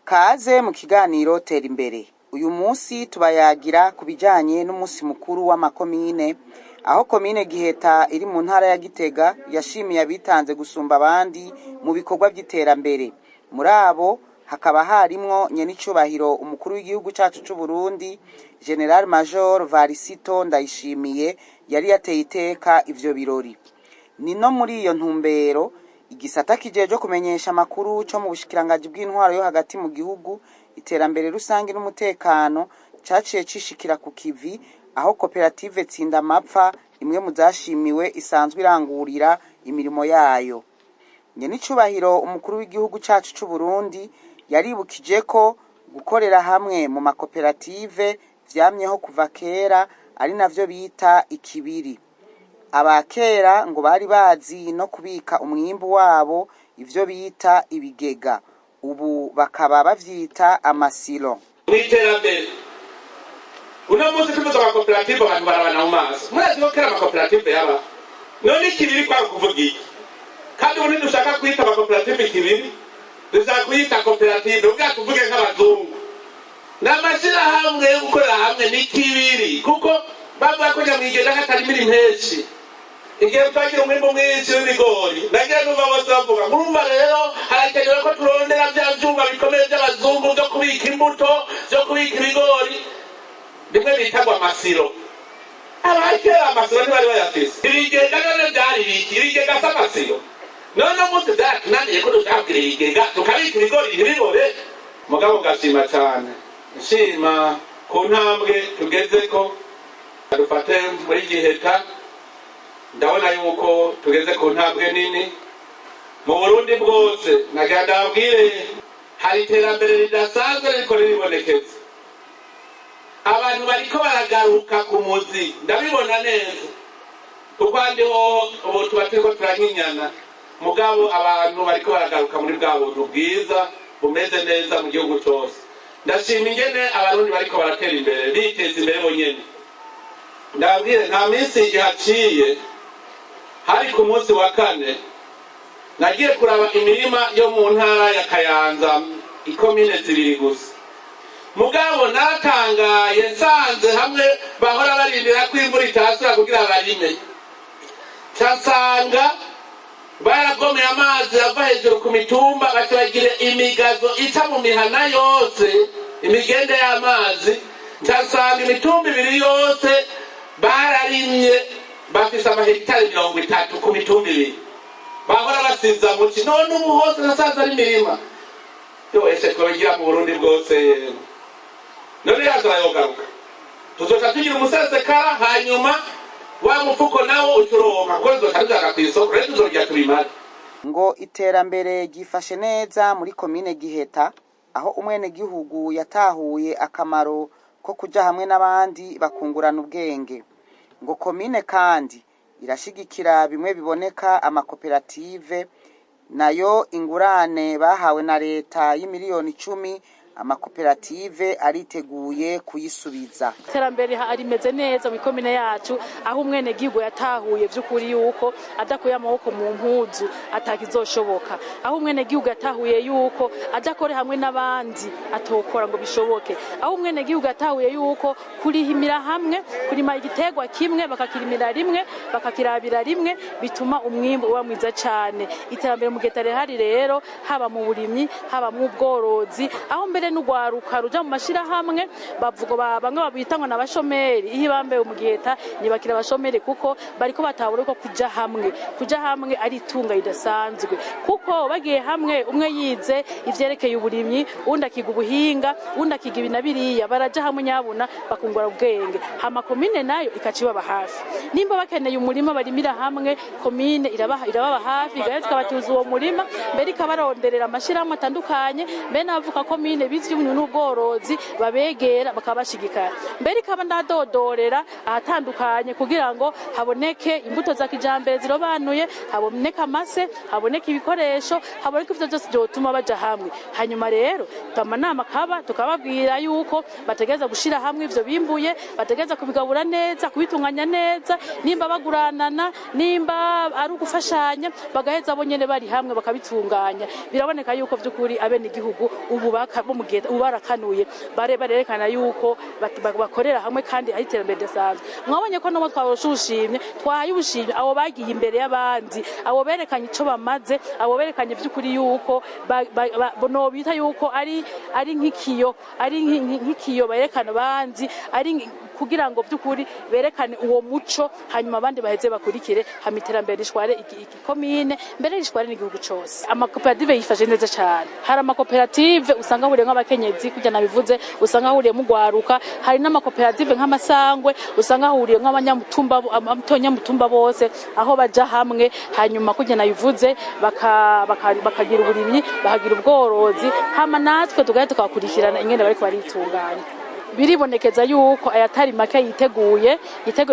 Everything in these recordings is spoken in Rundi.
Kaze mu kiganiro Tera Imbere. Uyu munsi tubayagira ku bijanye n'umunsi mukuru w'amakomine, aho komine Giheta iri mu ntara ya Gitega yashimiye abitanze gusumba abandi mu bikorwa vy'iterambere. Muri abo hakaba harimwo nyenicubahiro umukuru w'igihugu cacu c'Uburundi, General Major Varisito Ndayishimiye, yari yateye iteka ivyo birori. Ni no muri iyo ntumbero igisata kijejwe kumenyesha amakuru co mu bushikiranganji bw'intwaro yo hagati mu gihugu, iterambere rusangi n'umutekano caciye cishikira ku kivi aho koperative Tsinda Amapfa, imwe mu zashimiwe, isanzwe irangurira imirimo yayo. Nyenicubahiro umukuru w'igihugu cacu c'Uburundi yaribukije ko gukorera hamwe mu makoperative vyamyeho kuva kera, ari navyo bita ikibiri. Abakera ngo bari bazi no kubika umwimbu wabo, ivyo bita ibigega, ubu bakaba bavyita amasilo. Mu iterambere uno munsi tuvuze amakoperative, abantu barabana mu maso. Murazi ko kera amakoperative yaba none ikibiri kwari kuvuga iki? Kandi ubu ntidushaka kwita amakoperative ikibiri, dushaka kuyita koperative ubwa tuvuge nk'abazungu. Ni amashyirahamwe yo gukorera hamwe, ni kibiri, kuko bavuga ko nyamwigenda hatarimira impeshi. Igihe twagira umwimbu mwinshi w'ibigori, nagira numva bose bavuga: "Murumva rero harakenewe ko turondera bya vyuma bikomeye by'abazungu byo kubika imbuto, byo kubika ibigori," bimwe bitagwa amasilo. Abakera amasilo ntibari bayafise. Ibigega none byari biki? Ibigega si amasilo? None umunsi byaratunaniye ko dushaka kugira ibigega tukabika ibigori ntibibore. Mugabo ngashima cyane, nshima ku ntambwe tugezeko. Dufate muri Giheta, ndabona yuko tugeze ku ntambwe nini. Mu Burundi bwose, nagira ndababwire, hari iterambere ridasanzwe ririko riribonekeza. Abantu bariko baragaruka ku muzi, ndabibona neza, kuko ahandi hoho ubu tuba turiko turanyinyana. Mugabo abantu bariko baragaruka muri bwa buntu bwiza bumeze neza mu gihugu cose. Ndashima ingene Abarundi bariko baratera imbere, biteza imbere bonyene. Ndababwire, nta minsi ihaciye, hari ku munsi wa kane, nagiye kuraba imirima yo mu ntara ya Kayanza, ikomine zibiri gusa. Mugabo naratangaye nsanze hamwe bahora barindira ko imvura itasura kugira barime, nsanga baragomeye amazi ava hejuru ku mitumba, baca bagira imigazo ica mu mihana yose, imigende y'amazi. Nsanga imitumba ibiri yose bararimye, bafise amahegitari 30 ku mitumba ibiri bahora basiza muci. None ubu hose nasanze ari imirima yose. Twobigira mu Burundi bwose yewe, none yazara yogaruka, tuzoca tugira umusesekara, hanyuma wa mufuko nawo ucuronka, kuko tuzoca tujana kw'isoko rero, tuzorya tubimare. Ngo iterambere ryifashe neza muri komine Giheta, aho umwenegihugu yatahuye akamaro ko kuja hamwe n'abandi bakungurana ubwenge. Ngo komine kandi irashigikira bimwe biboneka amakoperative. Nayo ingurane bahawe na leta y'imiliyoni 10, amakoperative ariteguye kuyisubiza. Iterambere rimeze neza mu ikomine yacu, aho umwenegihugu yatahuye by'ukuri yuko adakuye amaboko mu mpuzu atakizoshoboka, aho umwenegihugu yatahuye yuko adakore hamwe n'abandi atokora ngo bishoboke, aho umwenegihugu yatahuye yuko kurihimira hamwe, kurima igiterwa kimwe bakakirimira rimwe, bakakirabira rimwe, bituma umwimbu uba mwiza cyane. Iterambere mu gihe rihari rero, haba mu burimyi, haba mu bworozi, aho mbere n'urwaruka ruja mu mashirahamwe bavuga bamwe babita ngo n'abashomeri, iyo bambaye mu Giheta ntibakira abashomeri, kuko bariko batahura ko kuja hamwe ari itunga ridasanzwe, kuko bagiye hamwe, umwe yize ivyerekeye uburimyi, uwundi akiga ubuhinga, uwundi akiga ibi na biriya, baraja hamwe nyabuna bakungura ubwenge. Hama komine nayo ikaca ibaba hafi. Nimba bakeneye umurima barimira hamwe, komine irababa hafi, igaheza ikabatuza uwo murima, mbere ikabaronderera amashirahamwe atandukanye, mbere n'abavuka komine. bize iby'uburimyi n'ubworozi babegera bakabashigikira. Mbere ikaba ndadodorera ahatandukanye kugira ngo haboneke imbuto za kijambere zirobanuye, haboneke amase, haboneke ibikoresho, haboneke ivyo byose byotuma baja hamwe. Hanyuma rero amanama kaba tukababwira yuko bategereza gushira hamwe ivyo bimbuye, bategereza kubigabura neza, kubitunganya neza, nimba baguranana, nimba ari ugufashanya, bagaheza bo nyene bari hamwe bakabitunganya. Biraboneka yuko vy'ukuri abenegihugu ubu bo mu gihe ubu barakanuye, bare barerekana yuko bakorera hamwe kandi ari iterambere ridasanzwe. Mwabonye ko no twaroshe ubushimye, twahaye ubushimye abo bagiye imbere y'abandi, abo berekanye ico bamaze, abo berekanye vy'ukuri yuko no bita yuko ari nk'ikiyo, ari nk'ikiyo berekana abandi, ari kugira ngo vy'ukuri berekane uwo muco, hanyuma abandi baheze bakurikire, hama iterambere rishware ikomine, mbere rishware n'igihugu cose. Amakoperative yifashe neza cane. Hari amakoperative usanga ahuriyemwo abakenyezi, kurya nabivuze, usanga ahuriyemwo ugwaruka. Hari n'amakoperative nk'amasangwe usanga ahuriyemwo abanyamutumba, abanyamutumba bose, aho baja hamwe, hanyuma kurya nabivuze bakagira uburimyi, bakagira ubworozi, hama natwe tugahita tukabakurikirana ingene bariko baritunganya. Biribonekeza yuko ayatari make yiteguye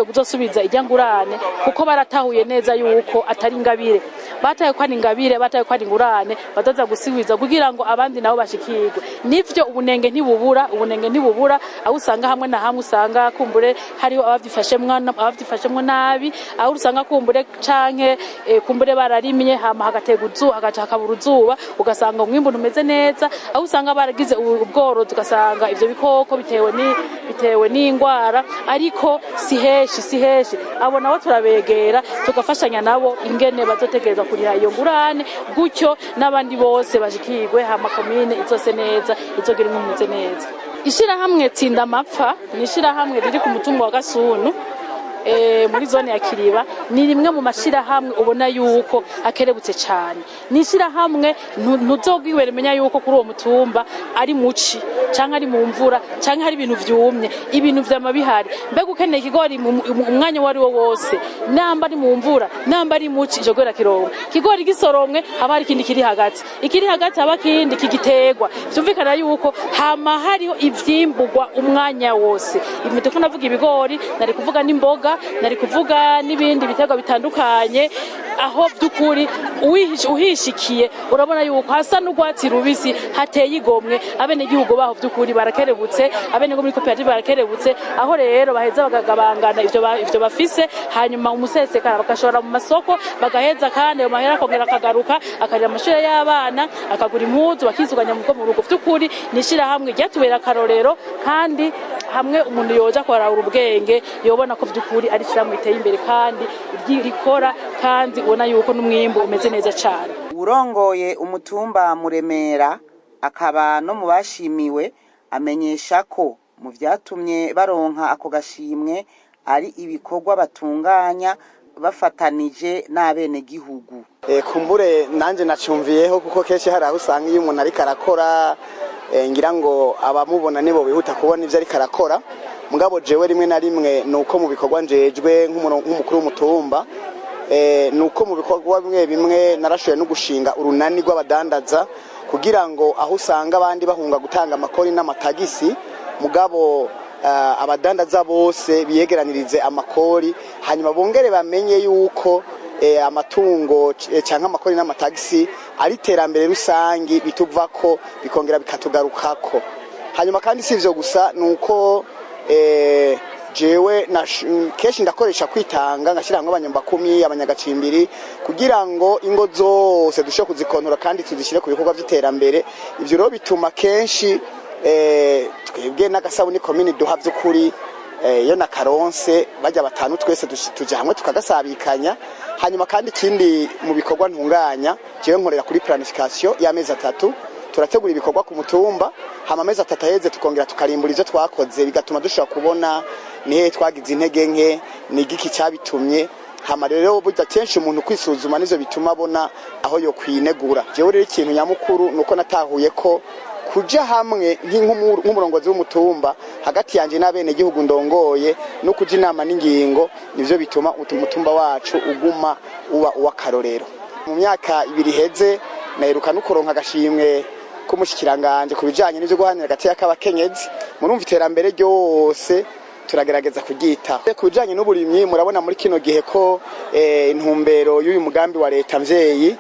kuzosubiza ijya ngurane, kuko baratahuye neza yuko atari ingabire, bataye ko ari ingabire, bataye ko ari ingurane bataza gusubiza kugira ngo abandi nabo bashikirwe. Nivyo, ubunenge ntibubura, ubunenge ntibubura, aho usanga hamwe na hamwe usanga kumbure hariho abavyifashemwo nabi, aho usanga kumbure canke kumbure bararimye hama hagatega uzuba, hagaca hakabura uzuba, ugasanga umwimbu ntumeze neza, aho usanga baragize ubworozi ugasanga ivyo bikoko bitewe n'ingwara. Ariko si heshi, si heshi. Abo nabo turabegera tugafashanya nabo ingene bazotegerezwa kuriha iyo ngurane, gutyo n'abandi bose bashikirwe, hama komine izose neza, izogira imeze neza. Ishirahamwe Tsinda Amapfa ni ishirahamwe riri ku mutumba wa Gasunu, muri zone ya Kiriba. Ni rimwe mu mashirahamwe ubona yuko akerebutse cyane. Ni ishirahamwe ntuzogwibera menya yuko kuri uwo mutumba ari muci canke ari mu mvura canke hari ibintu vyumye, ibintu vyama bihari. Mbega ukeneye ikigori mu umwanya uwo ari wo wose, namba ari mu mvura, namba ari muci, ico gora kironka ikigori gisoromwe, haba hari ikindi kiri hagati, ikiri hagati haba kindi kigiterwa. Vyumvikana yuko hama hariho ivyimburwa umwanya wose. Ibi turiko navuga ibigori, nari kuvuga n'imboga, nari kuvuga n'ibindi biterwa bitandukanye, aho by'ukuri uhishikiye urabona yuko hasa n'urwatsi rubisi, hateye igomwe. Abenegihugu baho by'ukuri barakerebutse, abenegihugu muri koperative barakerebutse, aho rero baheza bakagabangana ivyo bafise, hanyuma umusesekara bagashora mu masoko, bagaheza kandi ayo mahera akongera akagaruka akarira amashure y'abana, akagura impuzu, bakizuganya mu rugo. By'ukuri ni ishirahamwe ryatubera akarorero, kandi hamwe umuntu yoja kwarahura ubwenge yobona ko by'ukuri ari ishirahamwe riteye imbere kandi rikora, kandi ubona yuko n'umwimbu umeze neza cane. Urongoye umutumba Muremera akaba no mu bashimiwe amenyesha ko mu vyatumye baronka ako gashimwe ari ibikorwa batunganya bafatanije n'abenegihugu. Kumbure nanje nacumviyeho, kuko kenshi hari aho usanga iyo umuntu ariko arakora, ngira ngo abamubona nibo bihuta kubona ivyo ariko arakora. Mugabo jewe rimwe na rimwe nuko mu bikorwa njejwe nk'umukuru w'umutumba, nuko mu bikorwa bimwe bimwe narashoboye no gushinga urunani rw'abadandaza, kugira ngo aho usanga abandi bahunga gutanga amakori n'amatagisi, mugabo abadandaza bose biyegeranirize amakori, hanyuma bongere bamenye yuko amatungo canke amakori n'amatagisi ari iterambere rusangi, bituvako bikongera bikatugarukako. Hanyuma kandi si ivyo gusa, nuko jewe kenshi ndakoresha kwitanga, ngashyira hamwe abanyambakumi, abanyagacimbiri, kugira ngo ingo zose dushobore kuzikontora kandi tuzishyire ku bikorwa by'iterambere. Ivyo rero bituma kenshi twebwe n'agasabuni komini duha, by'ukuri iyo nakaronse bajya batanu twese tuja hamwe tukagasabikanya. Hanyuma kandi ikindi mu bikorwa ntunganya, jewe nkorera kuri planification y'amezi 3. Turategura ibikorwa ku mutumba, hama amezi 3 aheze tukongera tukarimbura ivyo twakoze, bigatuma dushobora kubona ni hehe twagize intege nke, ni igiki cyabitumye. Hama rero burya kenshi umuntu kwisuzuma nivyo bituma abona aho yo kwinegura. Jewe rero ikintu nyamukuru nuko natahuye ko kuja hamwe nk'umurongozi w'umutumba hagati yanje n'abenegihugu ndongoye, no kuja inama n'ingingo, nivyo bituma umutumba wacu uguma uba uw'akarorero. Mu myaka 2 iheze naheruka no kuronka agashimwe. k'umushikiranganje ku bijanye n'ivyo guhanira agateka k'abakenyezi. Murumva iterambere ryose turagerageza kuryitaho. Ku bijanye n'uburimyi, murabona muri kino gihe ko intumbero y'uyu mugambi wa leta mvyeyi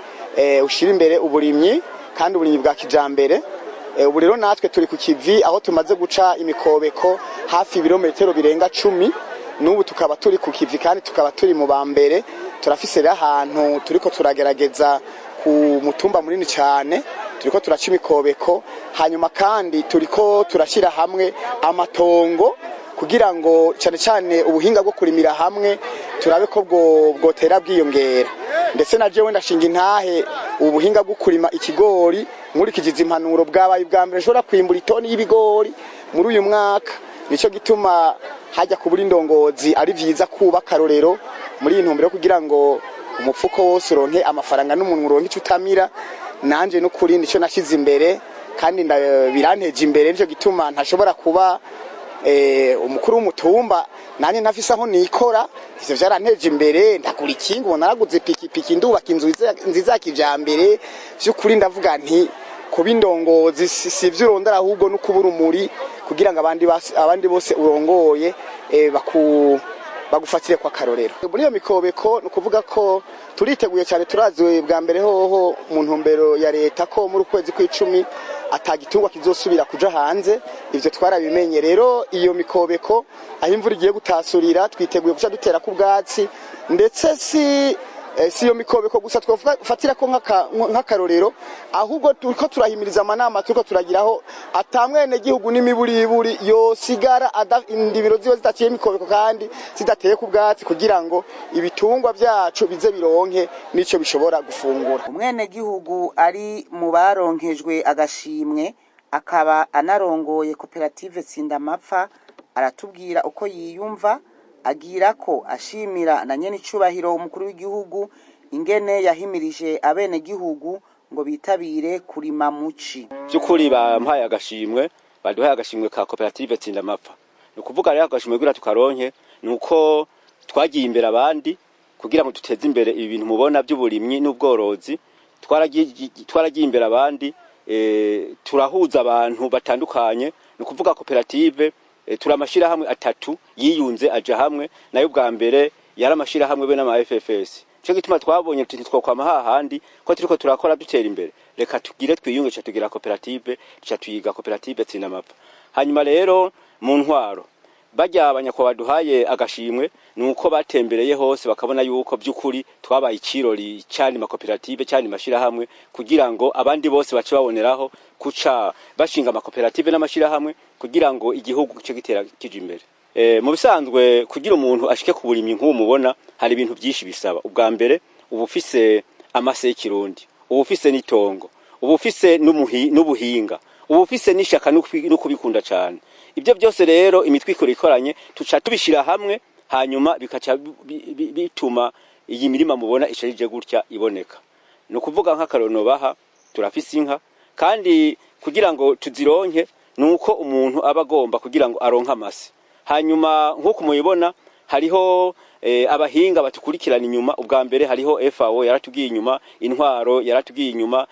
ushira imbere uburimyi, kandi uburimyi bwa kijambere. Ubu rero natwe turi ku kivi, aho tumaze guca imikobeko hafi ibirometero birenga 10. N'ubu tukaba turi ku kivi kandi tukaba turi mu ba mbere. Turafise rero ahantu turiko turagerageza ku mutumba munini cyane turiko turaca imikobeko. Hanyuma kandi turiko turashyira hamwe amatongo kugira ngo cyane cyane ubuhinga bwo kurimira hamwe turabe ko bwotera bwiyongera. Ndetse na jewe ndashinga intahe ubuhinga bwo kurima ikigori nkurikije izi impanuro, bwabaye ubwa mbere nshobora kwimbura itoni y'ibigori muri uyu mwaka. Nico gituma hajya kubura indongozi ari vyiza kuba akarorero muri iyi ntumbero, kugira ngo umupfuko wose uronke amafaranga n'umuntu uronke ico utamira. Nanje n'ukuri nico nashize imbere kandi biranteje imbere. Nico gituma ntashobora kuba umukuru w'umutumba nanjye ntafise aho nikora. Ivyo vyaranteje imbere, ndagura ikinga, ubu naraguze ipikipiki, ndubaka inzu nziza ya kijambere. Vy'ukuri ndavuga nti kuba indongozi si ivyo urondera, ahubwo no kuba urumuri kugira ngo abandi bose urongoye bagufatire kwa karorero. Muri iyo mikobeko, ni ukuvuga ko turiteguye cyane. Turazi bwa mbere hoho mu ntumbero ya leta ko muri ukwezi kw'icumi atagitungwa kizosubira kuja hanze. Ivyo twarabimenye. Rero iyo mikobeko, aho imvura igiye gutasurira, twiteguye guca dutera ku bwatsi. Ndetse si iyo mikobeko gusa twofatira ko nk'akarorero, ahubwo turiko turahimiriza amanama turiko turagiraho atamwene gihugu n'imiburiburi yosigara indibiro ziwe zidaciye imikobeko kandi zidateye ku bwatsi, kugira ngo ibitungwa vyacu bize bironke n'ico bishobora gufungura. Umwenegihugu ari mu baronkejwe agashimwe, akaba anarongoye koperative Tsindamapfa, aratubwira uko yiyumva, agira ko ashimira na nyenicubahiro umukuru w'igihugu ingene yahimirije abenegihugu ngo bitabire kurima muci. By'ukuri bampaye agashimwe, baduhaye agashimwe ka koperative Tsindamapfa. Ni ukuvuga rero agashimwe kugira tukaronke ni uko twagiye imbere abandi kugira ngo duteze imbere ibi bintu mubona by'uburimyi n'ubworozi. Twaragiye imbere abandi, turahuza abantu batandukanye. Ni ukuvuga koperative turi amashirahamwe atatu yiyunze aja hamwe, nayo bwa mbere yari amashirahamwe be n'ama FFS. Nico gituma twabonye tuti ntitwokwama hahandi ko turiko turakora dutera imbere, reka tugire twiyunge, ca tugira koperative, tuca tuyiga koperative Tsindamapfa. Hanyuma rero mu ntwaro barya abanyakwa baduhaye agashimwe nuko batembereye hose bakabona yuko by'ukuri twabaye ikirori cyane makoperative cyane mashirahamwe, kugira ngo abandi bose bace baboneraho kuca bashinga amakoperative n'amashirahamwe kugira ngo igihugu cyo gitera kija imbere. Mu bisanzwe kugira umuntu ashike ku burimyi nk'ubu mubona, hari ibintu byinshi bisaba. Ubwa mbere uba ufise amase y'ikirundi, uba ufise n'itongo, uba ufise n'ubuhinga, uba ufise n'ishaka no kubikunda cane. Ibyo byose rero imitwe ikora ikoranye tuca tubishira hamwe, hanyuma bikaca bituma iyi mirima mubona isharije gutya iboneka. Ni ukuvuga nk'akarono baha, turafise inka, kandi kugira ngo tuzironke nuko umuntu aba agomba kugira ngo aronke amase. Hanyuma nk'uko mubibona hariho abahinga batukurikirana inyuma. Ubwa mbere hariho FAO yaratugiye inyuma, intwaro yaratugiye inyuma,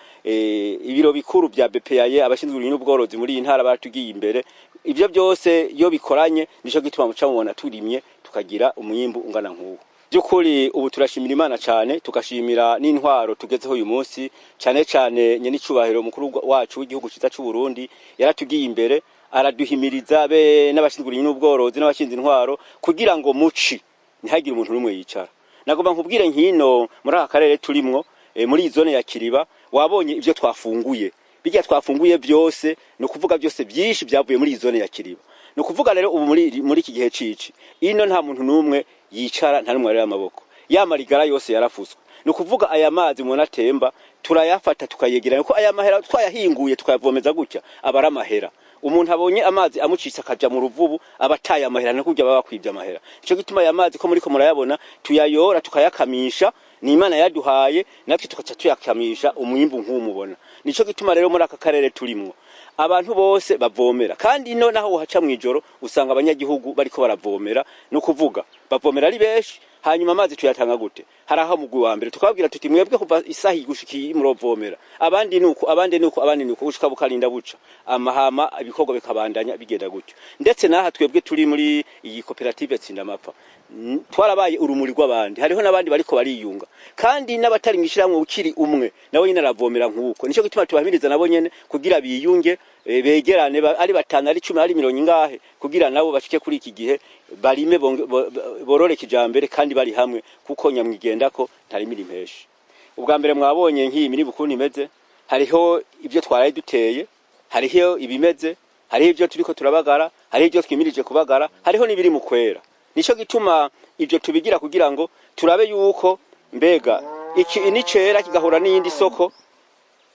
ibiro bikuru bya BPAye abashinzwe uburimyi n'ubworozi muri iyi ntara baratugiye imbere. Ibyo byose iyo bikoranye nico gituma muca mubona turimye tukagira umwimbu ungana nk'uwo. By'ukuri ubu turashimira Imana cyane, tugashimira n'intwaro tugezeho uyu munsi, cyane cyane nyenicubahiro mukuru wacu w'igihugu ciza c'u Burundi yaratugiye imbere, araduhimiriza be n'abashinzwe uburimyi n'ubworozi n'abashinzwe intwaro kugira ngo muci ntihagire umuntu n'umwe yicara. Nagomba nkubwire nkino muri aka karere turimwo, muri iyi zone ya Kiriba, wabonye ibyo twafunguye, bijya twafunguye byose, ni ukuvuga byose byinshi byavuye muri iyi zone ya Kiriba. Ni ukuvuga rero ubu muri iki gihe cici ino nta muntu n'umwe yicara, nta n'umwe arera amaboko, ya marigara yose yarafuswe. Ni ukuvuga aya mazi mubona atemba turayafata tukayegeranya, kuko aya mahera twayahinguye tukayavomeza gutya aba ari amahera. Umuntu abonye amazi amucitse akaja mu ruvubu aba ataye amahera, no kurya baba bakwivye amahera. Nico gituma aya mazi ko muriko murayabona tuyayora tukayakamisha, ni Imana yaduhaye, natwe tukaca tuyakamisha umwimbu nk'uwo mubona. Nico gituma rero muri aka karere turimwo abantu bose bavomera, kandi ino naho uhaca mw'ijoro usanga abanyagihugu bariko baravomera. No kuvuga bavomera ari benshi. Hanyuma amazi tuyatanga gute? Hari aho mugwi wa mbere tukababwira tuti: "Mwebwe kuva isaha gushika iyi murovomera, abandi nuko, abandi nuko, abandi nuko, gushika bukarinda buca." Amahama ibikorwa bikabandanya bigenda gutyo. Ndetse n'aha twebwe turi muri iyi koperative Tsindamapfa, twarabaye urumuri rw'abandi. Hariho n'abandi bariko bariyunga, kandi n'abatari mw'ishirahamwe, ukiri umwe nawe nyene aravomera nk'uko. Nico gituma tubahimiriza nabo nyene kugira biyunge, begerane, ari 5, ari 10, ari mirongo ingahe, kugira nabo bashike kuri iki gihe barime, borore kijambere kandi bari hamwe, kuko nyamwigendako ntarimira impeshi. Ubwa mbere mwabonye nk'iyi mirima ukuntu imeze. Hariho ibyo twaraye duteye, hariho ibimeze, hariho ibyo turiko turabagara, hariho ibyo twimirije kubagara, hariho n'ibiri mu kwera. Nico gituma ibyo tubigira kugira ngo turabe yuko mbega iki ni cera kigahura n'iyindi soko,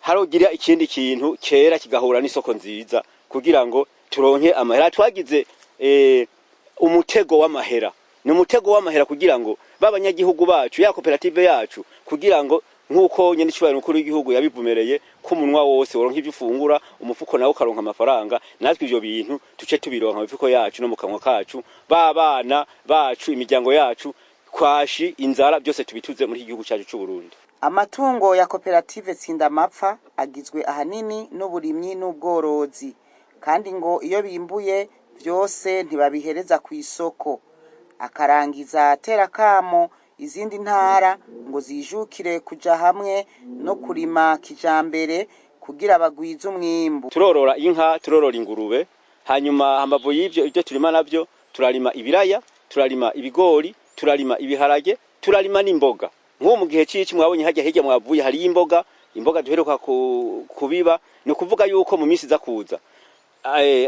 harogira ikindi kintu kera kigahura n'isoko nziza, kugira ngo turonke amahera. Twagize umutego w'amahera, ni umutego w'amahera kugira ngo b'abanyagihugu bacu, ya koperative yacu, kugira ngo nk'uko nyene icubahiro mukuru w'igihugu yabivumereye ko umunwa wose woronka ivyo ufungura, umufuko nawe ukaronka amafaranga, natwe ivyo bintu tuce tubironka mu mifuko yacu no mu kanwa kacu, ba bana bacu, imiryango yacu, kwashi, inzara, byose tubituze muri iki gihugu cacu c'u Burundi. Amatungo ya koperative Tsindamapfa agizwe ahanini n'uburimyi n'ubworozi, kandi ngo iyo bimbuye vyose ntibabihereza ku isoko. Akarangiza atera kamo izindi ntara ngo zijukire kuja hamwe no kurima kijambere kugira bagwize umwimbu. Turorora inka, turorora ingurube. Hanyuma hambavu y'ivyo, ibyo turima navyo, turarima ibiraya, turarima ibigori, turarima ibiharage, turarima n'imboga. Nk'ubu mu gihe c'ici mwabonye hajya hirya mwavuye hariyo imboga, imboga duheruka kubiba. Ni ukuvuga yuko mu minsi iza kuza,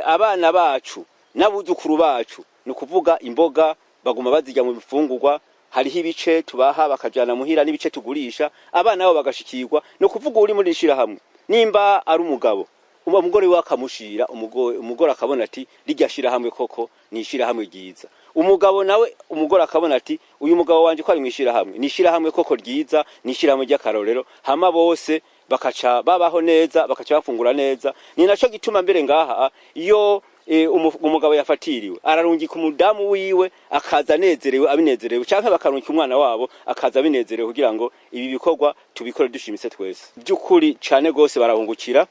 abana bacu n'abuzukuru bacu, ni ukuvuga imboga baguma bazirya mu bifungurwa. Hariho ibice tubaha bakajana muhira n'ibice tugurisha, abana babo bagashikirwa. Ni ukuvuga uri muri ishirahamwe, nimba ari umugabo, umugore we akamushira, umugore akabona ati: "Rirya shirahamwe koko ni ishirahamwe ryiza." Umugabo nawe, umugore akabona ati: "Uyu mugabo wanje ko ari mu ishirahamwe, ni ishirahamwe koko ryiza, ni ishirahamwe ry'akarorero." Hama bose bakaca babaho neza, bakaca bafungura neza. Ni naco gituma mbere ngaha iyo umugabo yafatiriwe, ararungika umudamu wiwe akaza anezerewe, abinezerewe, canke bakarungika umwana wabo akaza abinezerewe, kugira ngo ibi bikorwa tubikore dushimitse twese. By'ukuri cane gose barahungukira,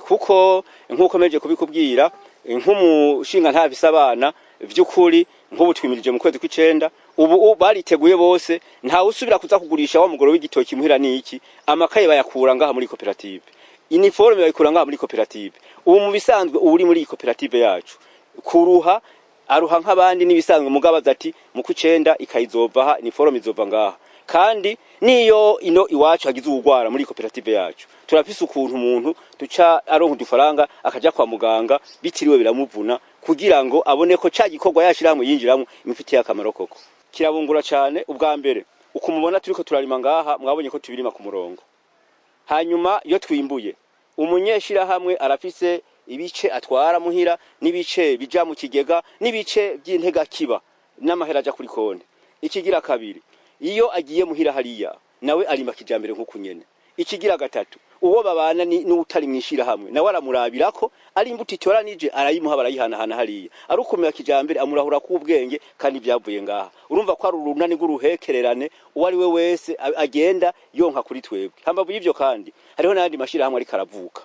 kuko nk'uko meje kubikubwira, nk'umushinga ntafise abana, vy'ukuri nk'ubu twimirije mu kwezi kw'icenda, ubu bariteguye bose, ntawe usubira kuza kugurisha wa mugoro w'igitoki muhira niki. Amakaye bayakura ngaha muri koperative, uniforme bayikura ngaha muri koperative. Ubu mu bisanzwe uri muri iyi koperative yacu kuruha aruha nk'abandi n'ibisanzwe, mugabaza ati: "Mu kw'icenda ikayizova aha, uniforme izova ngaha." Kandi niyo ino iwacu hagize uwugwara muri koperative yacu, turafise ukuntu umuntu duca aronka udufaranga akaja kwa muganga bitiriwe biramuvuna, kugira ngo abone ko ca gikorwa yashirahamwe yinjiramwo imufitiye akamaro koko, kirabungura cane. Ubwa mbere ukumubona turiko turarima ngaha, mwabonye ko tubirima ku murongo. Hanyuma iyo twimbuye, umunyeshirahamwe arafise ibice atwara muhira, n'ibice bija mu kigega, n'ibice by'integakiba, n'amahera aja kuri konti. Ikigira kabiri, iyo agiye muhira hariya nawe arima kijambere nk'uku nyene. Ikigira gatatu, uwo babana ni n'utari mwishirahamwe nawe aramurabirako, ari imbuto itoranije arayimuha, barayihanahana hariya, ari ukumira kijambere amurahura k'ubwenge, kandi byavuye ngaha. Urumva ko ari urunani rw'uruhekererane, uwo ari we wese agenda yonka kuri twebwe. Hambavu y'ivyo kandi hariho n'ayandi mashirahamwe ariko aravuka,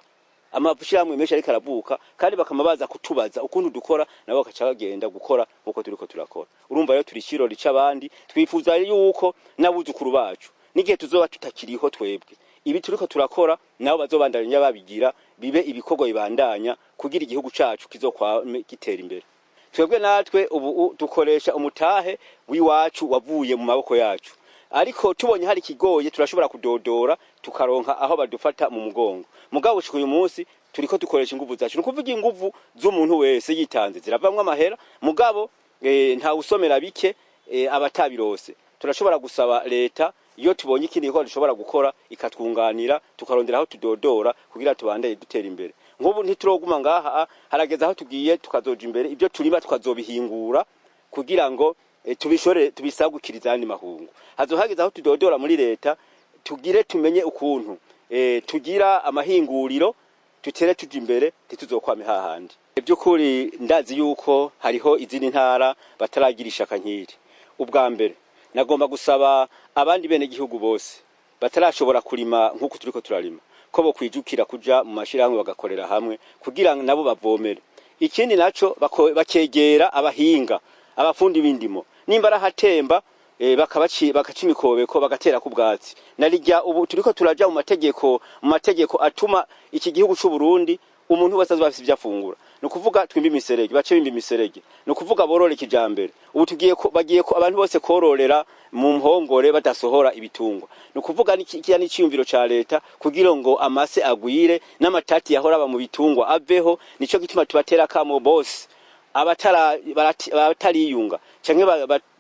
amashirahamwe menshi ariko aravuka, kandi bakama baza kutubaza ukuntu dukora, nabo bakaca bagenda gukora nkuko turiko turakora. Urumva rero turi ikirori c'abandi. Twifuza yuko n'abuzukuru bacu, n'igihe tuzoba tutakiriho twebwe, ibi turiko turakora nabo bazobandanya babigira, bibe ibikorwa bibandanya kugira igihugu cacu kizokwame gitera imbere. Twebwe natwe ubu dukoresha umutahe w'iwacu wavuye mu maboko yacu, ariko tubonye hari ikigoye turashobora kudodora tukaronka aho badufata mu mugongo. Mugabo gushika uyu munsi turiko dukoresha inguvu zacu, ni ukuvuga inguvu z'umuntu wese yitanze ziravamwo amahera. Mugabo nta usomera bike, abatabirose turashobora gusaba leta iyo tubonye ikindi gikorwa dushobora gukora, ikatwunganira, tukarondera aho tudodora kugira tubandanye dutera imbere. Nk'ubu ntituroguma ngaha, harageze aho tugiye tukazoja imbere, ibyo turima tukazobihingura kugira ngo tubishore, tubisagukiriza ayandi mahungu. Hazohageze aho tudodora muri leta, tugire tumenye ukuntu tugira amahinguriro, tutere tuja imbere, ntituzokwame hahandi. By'ukuri ndazi yuko hariho izindi ntara bataragira ishaka nk'iri. Ubwa mbere nagomba gusaba Abandi bene gihugu bose batarashobora kurima nk'uko turiko turarima, ko bo kwijukira kuja mu mashirahamwe bagakorera hamwe kugira ngo nabo bavomere. Ikindi naco, bakegera abahinga, abafundi b'indimo, nimba arahatemba bakaca imikobeko, bagatera ku bwatsi. Narirya ubu turiko turaja mu mategeko atuma iki gihugu c'u Burundi umuntu wese azoba afise ivyo afungura. Ni ukuvuga twimbe imiserege, bace bimba imiserege, ni ukuvuga borore kijambere. Ubu tugiye ko, bagiye ko abantu bose kororera mu mpongore badasohora ibitungwa. Ni ukuvuga kiriya n'iciyumviro ca leta kugira ngo amase agwire n'amatati yahora aba mu bitungwa aveho. Nico gituma tubatera akamo bose abatariyunga canke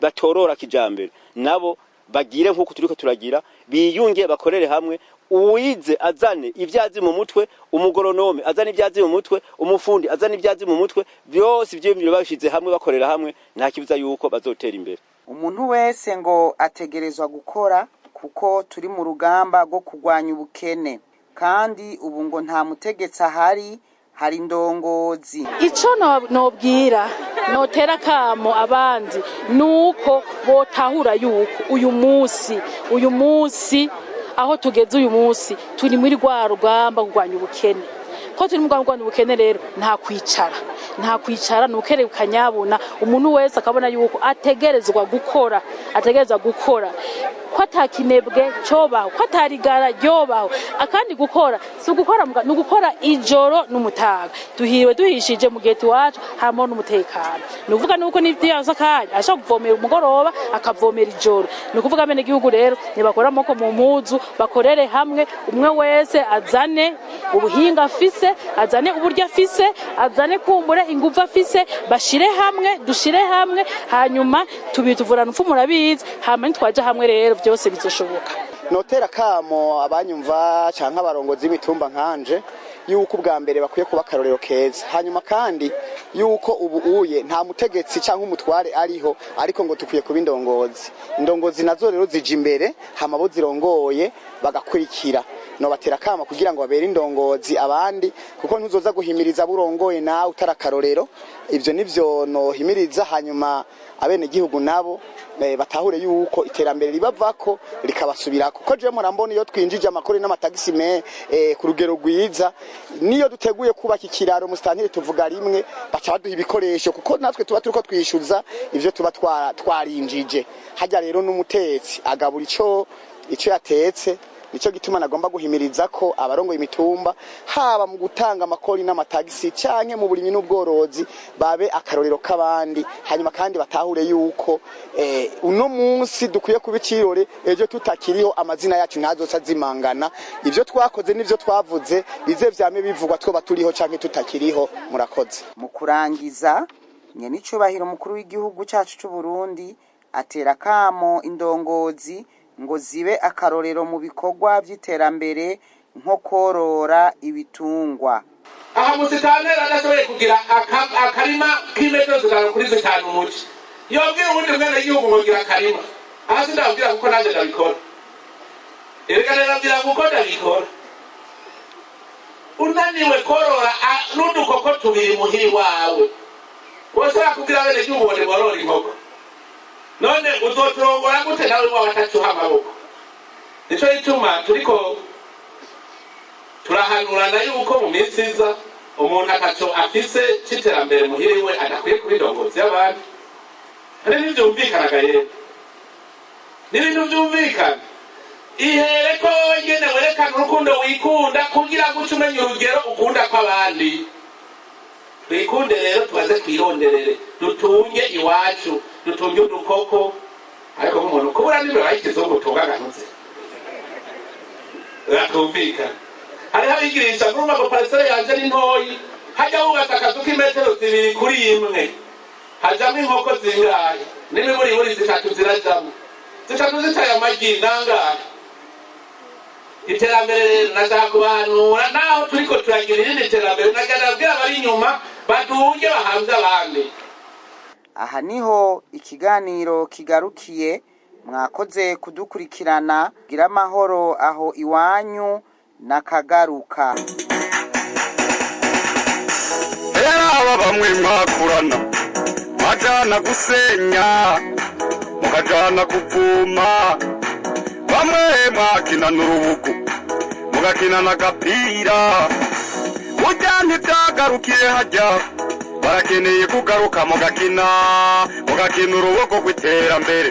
batorora kijambere, nabo bagire nk'uko turiko turagira, biyunge, bakorere hamwe. Uwize azane ivyazi mu mutwe, umugoronome azane ivyazi mu mutwe, umufundi azane ivyazi mu mutwe, vyose ivyiyumviro babishize hamwe, bakorera hamwe, nta kibuza yuko bazotera imbere. Umuntu wese ngo ategerezwa gukora kuko turi mu rugamba rwo kurwanya ubukene, kandi ubu ngo nta mutegetsi ahari, hari indongozi. Ico nobwira, notera kamo abandi, nuko botahura yuko uyu munsi aho tugeze, uyu munsi turi muri rwa rugamba kurwanya ubukene. Ko turi mu rugamba kurwanya ubukene rero, nta kwicara, nta kwicara, ni ukerekana nyabuna umuntu wese akabona yuko ategerezwa gukora, ategerezwa gukora, ko atakinebwe cobaho, ko atarigara ryobaho. Akandi gukora si ugukora ni ugukora ijoro n'umutaga. Duhiriwe duhishije mu gihe iwacu harimo n'umutekano. Ni ukuvuga nuko n'ivyo akanya ashobora kuvomera umugoroba, akavomera ijoro. Ni ukuvuga bene gihugu rero ntibakora amaboko mu mpuzu, bakorere hamwe, umwe wese azane ubuhinga afise, azane uburyo afise, azane kumbure inguvu afise, bashire hamwe, dushire hamwe, hanyuma tubituvurana upfu murabizi. Hama nitwaja hamwe rero byose bizoshoboka. Notera kamo abanyumva canke abarongozi b'imitumba nkanje yuko ubwa mbere bakwiye kuba akarorero keza, hanyuma kandi yuko ubu uye nta mutegetsi canke umutware ariho, ariko ngo dukwiye kuba indongozi. Indongozi nazo rero zija imbere, hama abo zirongoye bagakurikira. Nobatera kama kugira ngo babere indongozi abandi, kuko ntuzoza guhimiriza burongoye nawe utari akarorero. Ivyo nivyo nohimiriza. Hanyuma abenegihugu nabo batahure yuko iterambere ribavako rikabasubirako, kuko jewe murambona iyo twinjije amakori n'amatagisi ku rugero rwiza, niyo duteguye kubaka ikiraro, musitantire tuvuga rimwe, baca baduha ibikoresho, kuko natwe tuba turiko twishyuza ivyo tuba twarinjije hajya. Rero n'umutetsi agabura ico yatetse. Nico gituma nagomba guhimiriza ko abarongoye imitumba, haba mu gutanga amakori n'amatagisi canke mu burimyi n'ubworozi, babe akarorero k'abandi. Hanyuma kandi batahure yuko uno munsi dukwiye kuba icirore, ejo tutakiriho amazina yacu ntazoca azimangana. Ivyo twakoze n'ivyo twavuze bize vyame bivugwa, twoba turiho canke tutakiriho. Murakoze. Mu kurangiza, nyenicubahiro umukuru w'igihugu cacu c'u Burundi atera kamo indongozi ngo zibe akarorero mu bikorwa vy'iterambere nko korora ibitungwa. Aha musitanteri adashoboye kugira akarima k'imetero 5 kuri 5 umuci, yobwira uwundi mwene gihugu ngo gira akarima. Aha sindabwira kuko nanjye ndabikora. Erega ndababwira kuko ndabikora. Unaniwe korora n'udukoko tubiri muhiri wawe, woshobora kubwira bene gihugu ngo niborore inkoko? None uzoturongora gute nawe waba atacuha amaboko? Nico gituma turiko turahanurana yuko mu minsi iza umuntu ataco afise c'iterambere muhiri we adakwiye kuba indongozi y'abandi. Hari n'ivyumvikanaga yero, ni ibintu vyumvikana. Ihere ko wowe nyene werekana urukundo wikunda kugira ngo uce umenya urugero ukunda kw'abandi. Twikunde rero, tubaze twironderere, dutunge iwacu, dutunge udukoko. Ariko nk'umuntu kubura n'imbeba y'ikizungu utunga aganutse uratumvikana. Hariho abigirisha murumva ngo parcelle yanje ni ntoyi. Hajya wubatse akazu k'imetero 2 kuri 1, hajamwo inkoko zingahe? N'imiburiburi zitatu zirajamwo, zitatu zitaye amagi nangahe? Iterambere rero nashaka kubahanura, naho turiko turagira irindi terambere, nagenda abwira abari inyuma baduge bahanze abandi. Aha niho ikiganiro kigarukiye. Mwakoze kudukurikirana. Gira amahoro aho iwanyu nakagaruka. Aba bamwe mwakurana mwajana gusenya, mukajana kuvuma. Bamwe mwakinana urubugu, mugakinana agapira. Burya ntibyagarukiye hajya, barakeneye kugaruka mugakina, mugakina urubugo rw'iterambere.